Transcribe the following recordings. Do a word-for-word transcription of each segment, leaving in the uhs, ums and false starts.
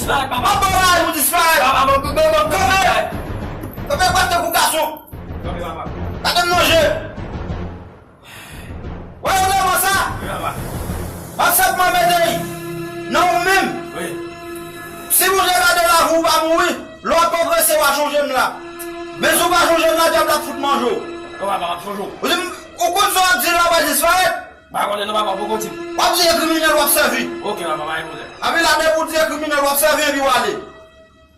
Disparèt, papa. M ap ba w rale pou disparèt. Papa, m ap ba w disparèt. Kanpe! Kanpe, bat tankou gason. Kanpe, papa. Gade m nan je. Wè, wè, wè sa? Wi, papa. M ap sèlman mete nan ou menm. Wi. Si Bondye gade lavi w, ou pa mouri. Lè w ap pwogrese, w a chonje m la. Men si w pa chonje m la, dyab la ap fout manje w. Non, papa, m ap chonje w. Ou di m, ou konn sa w ap di la, w ap disparèt? M pa konnen non, papa, poko di m. W ap di e kriminèl w ap sèvi. Oke, papa, pa gen pwoblèm. Epi la, depi w di e kriminèl w ap sèvi, epi w ale.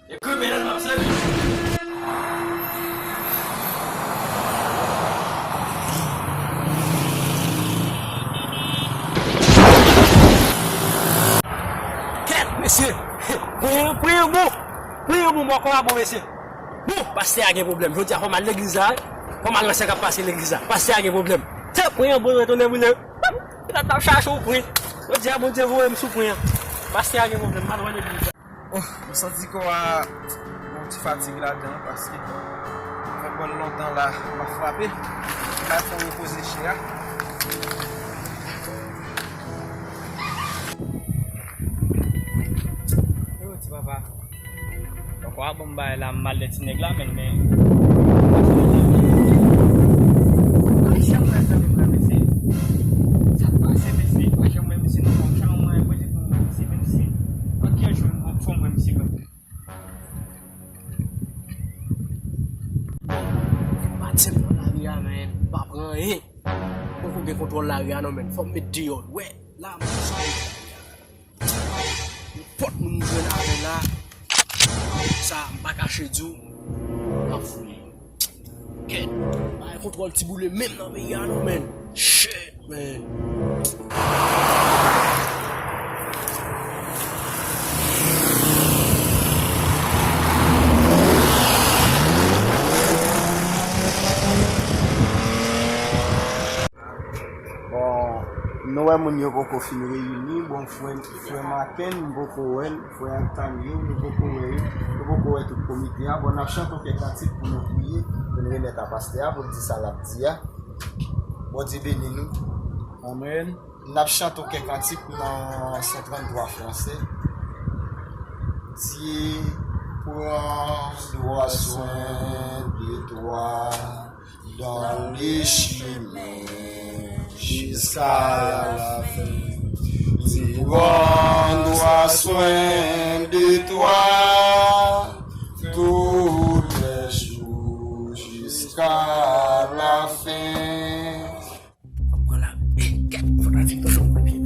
E kriminèl m ap sèvi. Kèt, mesye! Pran yon, pran yon bon! Pran yon bon, bò kò a bon, mesye! Bon, pastè a gen pwoblèm. Jodi a, fò m al legliz la, wi. Fò m al wè sa k ap pase legliz la. Pastè a gen pwoblèm. Tè, pran yon bon, retounen boule. Pilat t ap chache w pran. Jodi a, Bondye voye m sou pran. Pastè a gen pwoblèm. M al wè legliz la. Oh, m santi kò a gen yon ti fatig ladan paske m fè bòn lontan la, m ap frape. M al fè repoze chè a. Yo, ti papa. Donk, w a ban m bagay la, m mal de ti nèg la, men, men. Sa k pase, mesye? Pa janm wè misye nan fòm, jan mwen, mwen, mwen, mwen, mesye, menm si. Ann ki jou m fòm, mwen, misye, kanpe. Bon, m pa t nan lari a, men, m pa pran anyen. Poko gen kontwòl lari a, non, men, fò m met deyò. Wè, la, mwen, sa. Nenpòt moun m jwenn avè l la, sa m pa kache di w, m ap fouye. Kèt, pa gen kontwòl ti boule menm nan peyi a non, man. Shit, man. Bon, nou wè moun yo poko fin reyini. Bon, frè, frè Maken, m poko wè l. Frè Antonio, nou poko wè yo. Nou poko wè tout komite a. Bon, n ap chante yon kèk kantik pou nou priye, pou n remèt a pastè a, pou l di sa l ap di a. Bondye beni nou. Amèn. N ap chante yon kèk kantik nan san tranntwa franse. Dieu prendra soin de toi dans le chemin jusqu'à la fin. Dieu prendra soin de toi tous les jours jusqu'à la fin. Fò m pran la. Eh, kèt, fò ta di toujou mwen pye.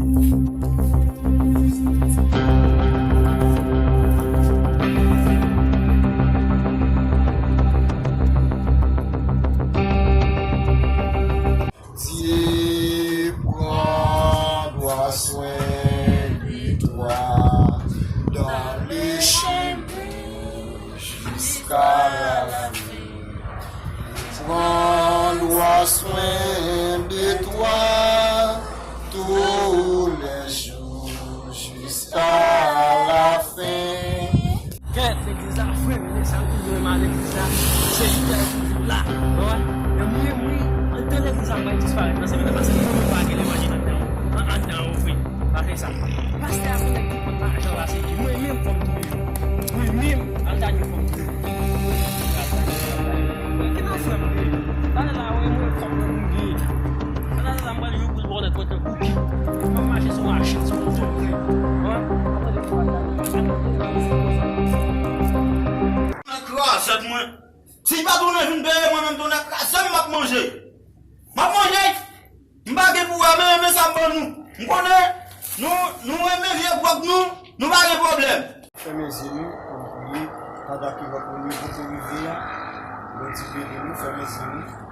Dieu prendra soin de toi dans le chemin jusqu'à la fin. Prendra soin de toi tous les jours jusqu'à la fin. Kèt, legliz la fre, men sa m toujou renmen legliz la, se jou a toujou la. Ou wè? Men mwen, mwen, antan legliz la pral disparèt nan semèn nan, paske mwen menm pa gen levanjil anndan, an, anndan ou vre. Pa fè sa. Pastè a se nèg ki konn lajan pase ke mwen menm fò m touye. Mwen menm, al gade fò m touye. Ki nan frè m ye? Talè la, wè, mwen fò m nan moun ye. Talè la, m pral jwe boul bòlèt mwen tankou ki. M ap mache sou machin, sou moto vre. Wè? Mwen nan krazèt mwen. Si patwon nan vin peye mwen menm tou nan krazèt m ap manje. M ap manje. M pa gen pou wè, men, men sa m ban nou. M konnen nou, nou renmen vye gwòg nou, nou pa gen pwoblèm. Fèmen zye nou, pou nou priye, pandan ke lòt moun yo poko rive a. Bondye beni nou, fèmen zye nou.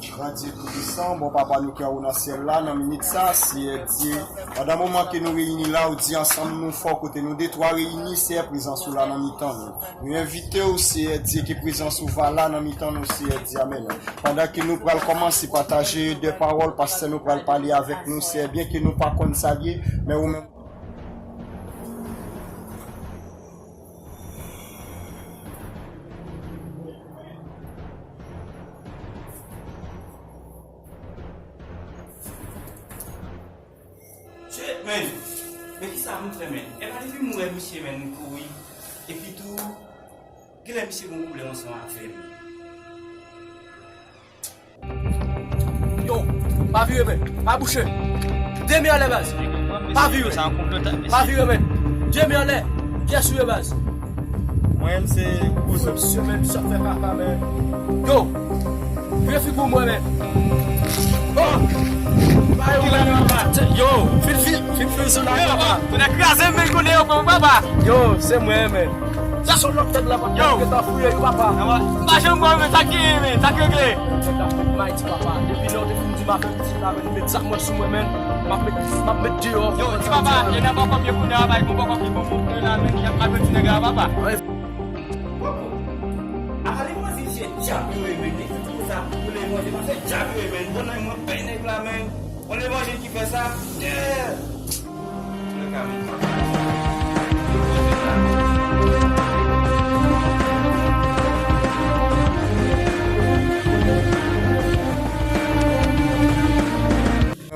Gran Dye toupisan, bon Papa nou ki anwo nan syèl la, nan minit sa, Seyè Dye, pandan moman ke nou reyini la, ou di ansanm nou fò kote nou detwa reyini, Seyè, prezans ou la nan mitan nou. Nou envite w, Seyè Dye, ke prezans ou va la nan mitan nou, Seyè Dye, amèn. Pandan ke nou pral kòmanse pataje de pawòl, pastè nou pral pale avèk nou, Seyè, byen ke nou pa konn sa l ye, men ou menm. Shit, man. Men kisa pou m fè, men? Epa depi m wè misye, men, m kouri. Epi tou, genlè misye gen yon pwoblèm ansanm avè m. Yo, pa vire, men. Pa bouche. De men anlè, baz. Pa vire. Pa vire, men. De men anlè. Kiyès ou ye, baz? Mwen menm se Gwozo. Misye menm sa fè papa, men. Yo, vire figi w mwen, men. Oh! Yo, fin, fin, fin, fin sou la, papa. Yo, se mwen, men. Sa se lòt tèt la, papa. Yo. Yo, m pa janm wè, men, sa k genyen, men, sa k regle. Nèg la fout Mighty, papa. Depi lè w te fin di m afè pitit la, men, met zam mwen sou mwen, men. M ap met, m ap met deyò. Yo, ti papa, e nan bò kòb yo kounye a, bay, bon bò kòb ki bon pou mwen la, men, y ap mache ti nèg la, papa. Apa levanjil se dyab yo ye, men. Nèg ki di konsa, pou levanjil, se dyab yo ye, men. Bon, nan mwen pè nèg la, men. Bon, levanjil ki fè sa, yeah!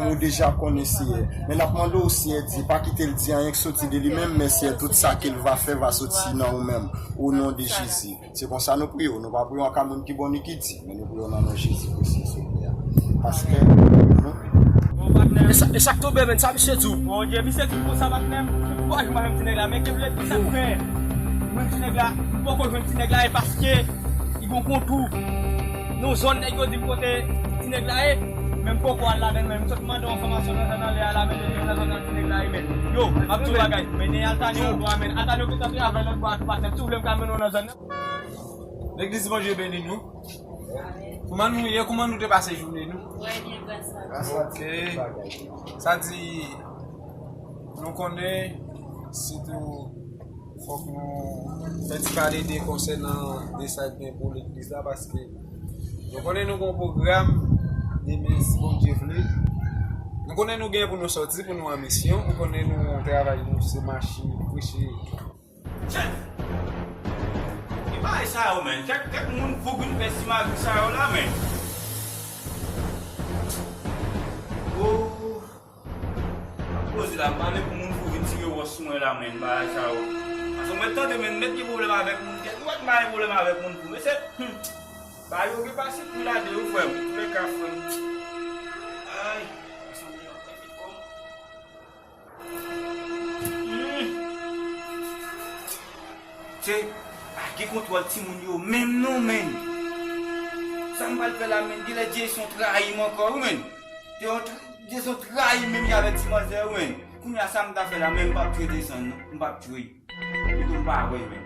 Ou deja konnen, Seyè. Men n ap mande w, Seyè Dye, pa kite l di anyen k soti de li menm, men, Seyè, tout sa ke l va fè va soti nan ou menm, o non de Jezi. Se konsa nou priye w. Nou pa priye w ak moun ki bon ni ki di, men nou priye w nan non Jezi Kris, Senyè a. Paske nou... E sa, e sa k tonbe, men, sa misye di w? Bondye, misye di m konsa, patnè m. Ou pa jwenn ti nèg la, men ke vle di sa, frè. Mwen, ti nèg la, m poko jwenn ti nèg la, e paske li gon kontou. Non, zòn nèg yo di m kote ti nèg la ye, men m poko al ladan, men m sot mande yon enfòmasyon nan zòn anlè a la, men nan zòn nan ti nèg la ye, men. Yo, m ap di w bagay, men Altano lòt bò a, men Altano gentan travay lòt bò a tou, patnè m. Si w vle, m ka mennen w nan zòn nan. Legliz, Bondye beni nou. Kouman nou ye? Kouman nou te pase jounen nou? Trè byen, gras a Dye. Ok. Sa di, nou konnen, sitou, fòk nou fè ti pale de konsènan de sa k gen pou legliz la, paske nou konnen nou gen yon pwogram demen, si Bondye vle. Nou konnen nou gen pou nou sòti, pou nou an misyon. Nou konnen nou travay nou se mache, preche. Chèf! Ki bagay sa yo, men? Kèk, kèk moun fou vin fè simagri sa yo la, men. Oh. Poze la, m pa vle pou moun fou vin tire wòch sou mwen la, men, bagay sa yo. Paske mwen tande, men, mèt gen pwoblèm avèk moun kèk. Ou wè m pa gen pwoblèm avèk moun fou, men se, hmm. Bagay yo gen pase kou la de yo, frè m. Toulèka, frè m. Ay. Hmm. Se, pa gen kontwòl timoun yo menm non, men. Sa m pral fè la, men, genlè Jason trayi m ankò, wi, men. Te yon tr-, Jason trayi m menm avèk ti manzè, wi, men. Kounye a, sa m ta fè la, men m p ap tchwe Jason, non. M p ap tchwe. Pito m pa wè, men.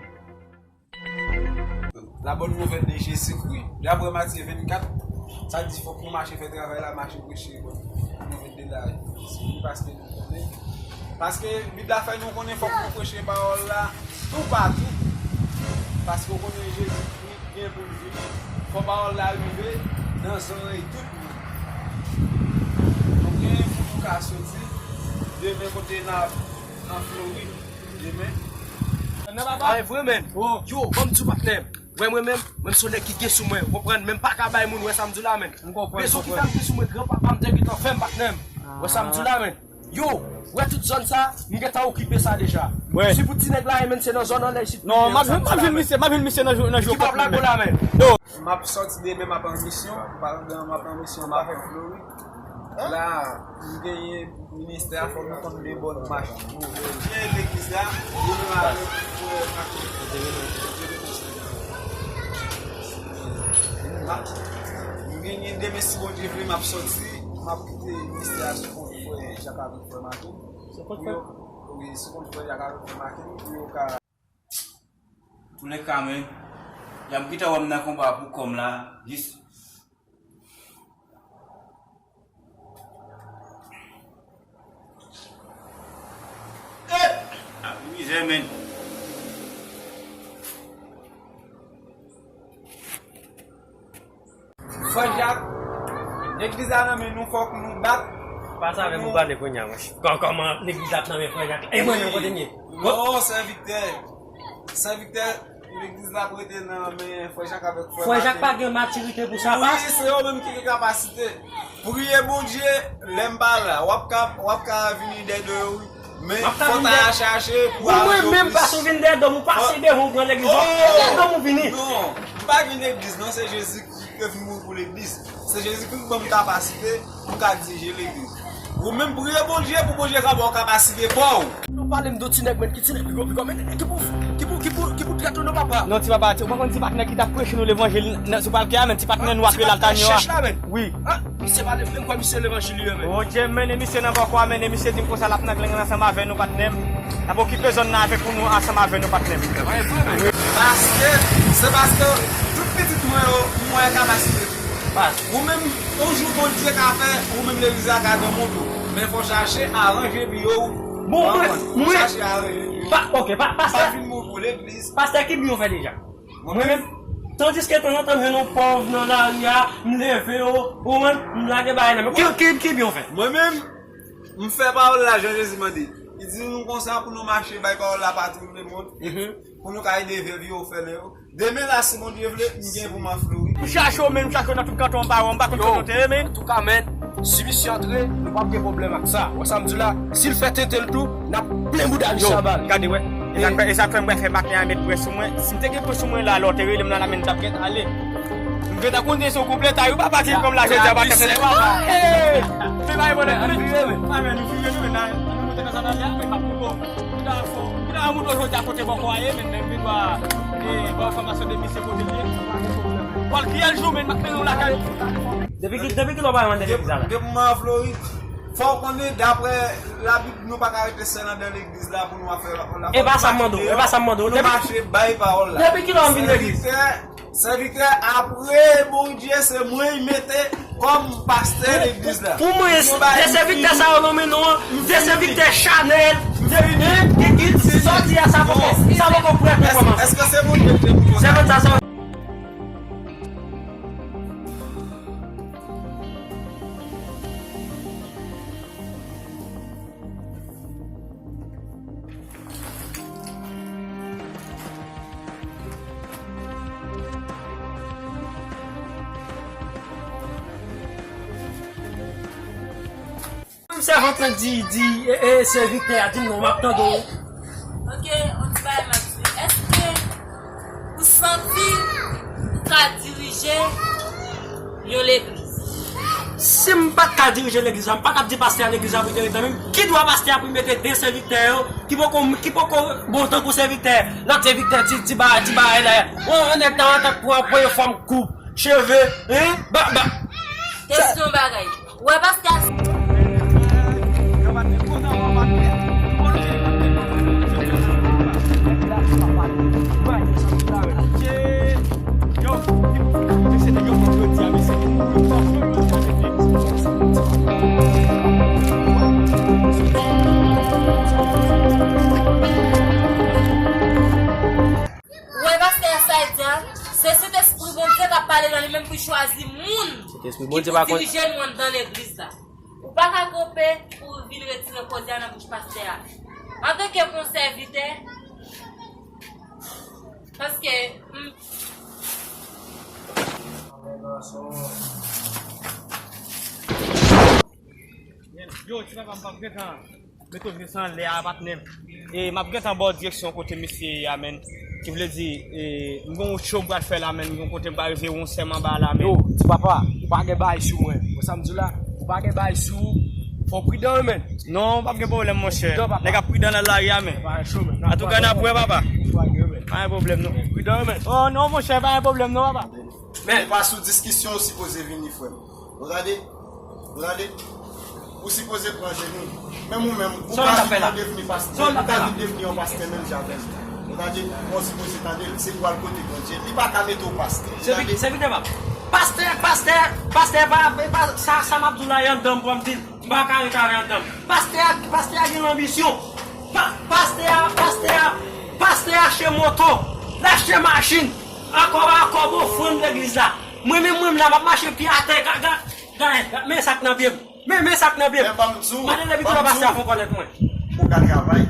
La bonne nouvelle de Jésus-Christ. Daprè Matye vennkat, sa di fòk nou mache fè travay la, mache preche bonne nouvelle de la, paske nou konnen. Paske Bib la fè nou konnen fòk nou preche pawòl la toupatou. Paske w konnen Jezikri gen pou l vini. Fò pawòl la rive nan zòrèy tout moun. Nou gen pou nou ka soti demen kote n ap an Florid. Demen. Nan papa. Ay, vre, men. Oh. Yo, ban m di w, patnè m. Wè mwen menm, mwen m se yon nèg ki gen sou mwen, w konprann? Men m pa ka bay moun wè sa m di w la, men. M konprann, m konprann. Rezon ki fè m gen sou mwen, granpapa m te gentan fè m, patnè m. Wè sa m di w la, men. Yo, wè tout zòn sa, m gentan okipe sa deja. Wè. Si pou ti nèg la ye, men, se nan zòn anlè isit. Non, m ap jwenn, m ap jwenn misye, m ap jwenn misye nan jou, nan jou. Ki p ap lago la, men. Yo. M ap sòti demen, m ap an misyon. Pandan m ap an misyon, m ap an Florid. La, m genyen ministè a, fò nou konn de bòn mach. Bondye legliz la, nou menm avèk frè Makout. M genyen demen, si Bondye vle, m ap sòti, m ap kite ministè a sou kont frè Jak avèk frè Makout. Sou kont frè? Wi, sou kont frè Jak avèk frè Makout, pou yo ka Toulèka, men, y ap gentan wè m nan konba pou kò m la, jis. Eh! A mizè, men. Frè Jak, legliz la nan men nou, fòk nou bat. Pa sa avè m pou pale kounye a, monchè. Kò-, kòman legliz la nan men frè Jak? E mwen menm kote m ye? Non, sèvitè. Sèvitè, legliz la ap rete nan men frè Jak avèk frè Maten. Frè Jak pa gen matirite pou sa, pas. Wi, se yo menm ki gen kapasite. Priye Bondye, lè m pa la, w ap ka, w ap ka vini dèyè do yo, wi. Men fò ta al chache pou al jwe plis. Ou menm, pase w vin dèyè dòm, ou pase devan, ou pran legliz la. Dèyè dòm ou vini. Non, m pa vin legliz, non, se Jezikri ke vin mouri pou legliz. Se Jezikri ki ban m kapasite pou m ka dirije legliz. Ou menm priye Bondye pou Bondye ka ba w kapasite pa w. Nou pale m de ti nèg, men ki ti nèg pi gwo, pi gwo, men ki pou, ki pou, ki pou, ki pou trèt ou non, papa. Non, ti papa, ou pa konn ti patnè ki t ap preche nou levanjil nan, sou palke a, men ti patnè nwa ki rele Altanyo a. Chèch la, men. Wi. Misye pale menm kwa misye levanjil li ye, men. Bondye, men, e misye nan bò kwa, men, e misye di m konsa l ap nan glenn ansanm avè nou, patnè m. L ap okipe zòn nan avèk nou, ansanm avè nou, patnè m. Paske, se paske tout pitit mwen yo, mwen kapasite. Ou menm, yon jou Bondye ka fè, ou menm legliz la ka granmoun tou. Men fò chache aranje byen w. Bon, mwen, mwen, chache aranje byen w. Pa, ok, pa, pastè. Pa vin mouri pou legliz. Pastè, ki byen w fè deja? Mwen menm, tandiske tanzantan m jwenn yon pòv nan lari a, m leve yo, ou menm, m lage bagay nan men. Ki, ki, ki byen w fè? Mwen menm, m fè pawòl la jan Jezi mande. Li di nou konsa pou nou mache bay pawòl la pa tout lemonn. Pou nou ka ede vèv yo, òfelen yo. Demen la, si Bondye vle, m gen pou m a Florid. M chache w, men m chache w nan tout kanton, m pa wè w, m pa konn kote w te ye, men. Antouka, men, si misye antre, nou p ap gen pwoblèm ak sa. Wè sa m di w la? Si l fè tenten l tou, n ap plen bouda misye a bal. Gade, wè. E sa k fè, e sa k fè m pral fè maten an met pwen sou mwen. Si m te gen pwen sou mwen la, lè w te rele m nan la, men m t ap gentan ale. M gentan konn se yon konplètay, ou pa pati kòm la, jodi a, pa t ap fè papa. Hey! Men pa yon pwoblèm. Ann vire, men. Pa men, nou vire, nou, men, nou monte nan zòn nan, men m ap poko. Kida fò, kida mouton jodi a kote bòkò a ye, men, men, vin ba, e, ba enfòmasyon de misye kote l ye. Pral kiyèl jou, men, m ap mennen w lakay. Depi ki, depi kilè w pa mande legliz la? Depi m an Florid. Fò w konnen, daprè Labib, nou pa ka rete sèl anndan legliz la pou nou ap fè la. E pa sa m mande w, e pa sa m mande w. Pou nou mache bay pawòl la. Depi kilè w ap vin legliz? Sèvitè, sèvitè, apre Bondye, se mwen y mete kòm pastè legliz la. Pou mwen, de sèvitè sa yo nonmen non an, de sèvitè Chanèl, de, hein, ki, ki, sòti a sa poko, sa poko prèt pou kòmanse. Èske se Bondye ki te pou konsa? Sèvant sa, sa. Menm sèvant lan di, di, e, e, sèvitè a di m non, m ap tande w. Ok, yon ti bagay m ap di. Èske ou santi ou ka dirije yon legliz? Si m pa t ka dirije legliz la, m pa t ap di pastè a legliz la pou te ret nan men m. Ki dwa pastè a pou l mete de sèvitè yo ki poko, ki poko bon tankou sèvitè? Lòt sèvitè, ti, ti bagay, ti bagay la. Yon, yon nèg ta antan pou anploye fòm koup, cheve, hein? Ba, ba. Kesyon bagay. Ou wè pastè a. Ou wè pastè a sa l di a? Se Sentespri Bondye k ap pale nan li menm pou l chwazi moun ki pou dirije nou anndan legliz la. Ou pa ka kanpe pou w vin retire koze a nan bouch pastè a. Antanke yon sèvitè, paske m. Yo, ti papa, m p ap gentan. Mete w jis anlè a, patnè m. E, m ap gentan ba w direksyon kote misye ye a, men. Ki vle di, e, m gen yon show m pral fè la, men. M gen yon kote m pral rive, yon sèm anba la, men. Yo, ti papa, ou pa gen bagay sou mwen. Wè sa m di w la? Ou pa gen bagay sou ou. Fò w pridan, wi, men. Non, pa gen pwoblèm, monchè. Nèg ap pridan nan lari a, men. Antouka, n ap wè, papa. Pa gen pwoblèm, non. Pridan, wi, men. Oh, non, monchè, pa gen pwoblèm, non, papa. Men, e pa sou diskisyon ou sipoze vini, frè m. Ou tande? Ou tande? Ou sipoze pran je nou. Menm ou menm, ou pa vin pou devni pastè. Ou pa vin devni yon pastè menm jan avè m. Ou tande? Ou sipoze tande l. Se pral kote Bondye. Li pa ka mete w pastè. Ou tande? Sèvitè, pastè, pastè, pastè, pa, pa, sa, sa m ap di w la, e anndan m pou m di l. M pa ka ret avè anndan m. Pastè a, pastè a gen lanbisyon. Pa, pastè a, pastè a, pastè a achte moto. L achte machin. Ankò, ankò, bon, ofrann legliz la. Mwen menm, mwen menm la, m ap mache pye atè. Ga, ga, ga, ga, men sa k nan pye m. Men, men sa k nan pye m. Men ban m di w, mande depi kilè pastè a fè w kònèt mwen. Ou ka travay.